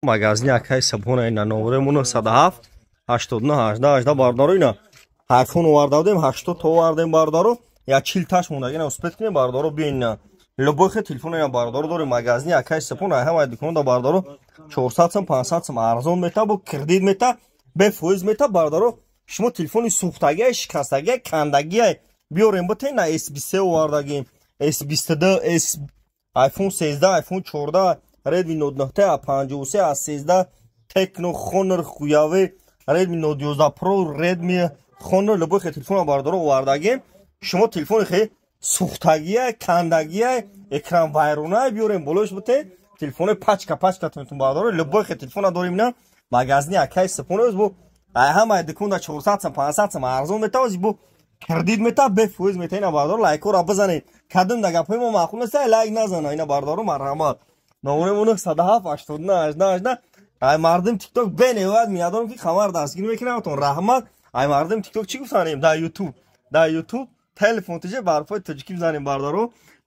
Магазини акаи Сабҳона, ина номерему 907 89 18 18, бародаро. Ина айфон оварда будем, 80 то овардем, бародаро, я 40 таш монда. Ина успеть кунем, бародаро, биён. Ина любой хе телефон ина, бародаро, дорем. Магазини акаи Сабҳон ай ҳамаи дуконда, бародаро, 400 сом, 500 сом арзон мета, бо кредит мета, бефоиз мета, бародаро. Шумо телефони сӯхтагиай, шикастагиай, кандагиай биёрем, битен. На S23 овардагим, S22, S, iPhone 13, iPhone 14, Redmi Note 9, A53, A13, Tecno, Honor, Huawei, Redmi Note 11 Pro, Redmi, Honor, любой хе телефон, бародаро, овардагим. Шумо телефони хе сӯхтагиай, кандагиай, экран вайронай биёрем, болош бите, телефони пачка пачка тунтун, бародаро. Любой хе телефона дорем на магазини акаи Сапонез. Бо ай ҳамаи дуконда 400 сом, 500 сом арзон метавози, бо кредит мета, бефоиз мета. Ина, бародаро, лайкора бизанед. Кадом да гапҳои мо маъқул нест, лайк назана. Ина, бародаро, марҳамат, номерему 907 89 18 18. Ай мардум Тикток беневад меядорам, ки хамар дастгир мекунам, раҳмат. Ай мардум Тикток чӣ гуфтанем? Дар Ютуб, дар Ютуб Телефон тиҷе ба ҳарфҳои тоҷикӣ бизанем, бародаро.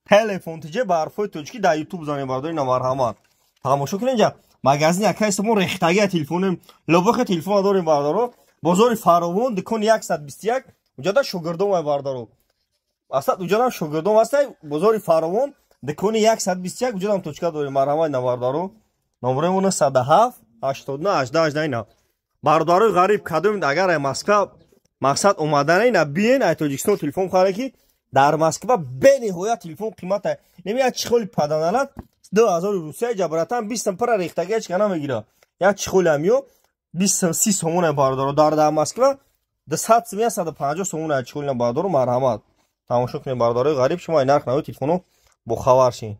Телефон тиҷе ба ҳарфҳои тоҷикӣ дар Ютуб бизанем, бародаро. Ина, марҳамат, тамошо кунед. Инҷа магазини акаи Сомон, рехтагия телефонем, любой хе телефона дорем, бародаро. Бозори Фаровон, дукони 121, уҷада шогирдон вай, бародаро, асад уҷадам шогирдон ҳастай. Бозори Фаровон, дукони 121, уҷадам точка дорем. Марҳамат, ина, бародаро, номерамо 907 89 18 18. Ина, бародарои ғариб, кадом агар ай Москва мақсад омадана, ина биен, ай Тоҷикистон телефон харе, ки дар Москва бениҳоят телефон қимата. Неми як чехоли паданалат 2000 Русия ҷа, братан, бистам пара рехтагия чика намегира. Як чехоли амиё 20-30 сомона, бародаро. Дар Москва 200 сом, 150 сомона чехоли. Бародаро, марҳамат, тамошо кунед. Бародарои ғариб, шумо ай нарх нави телефоно бохабар шин.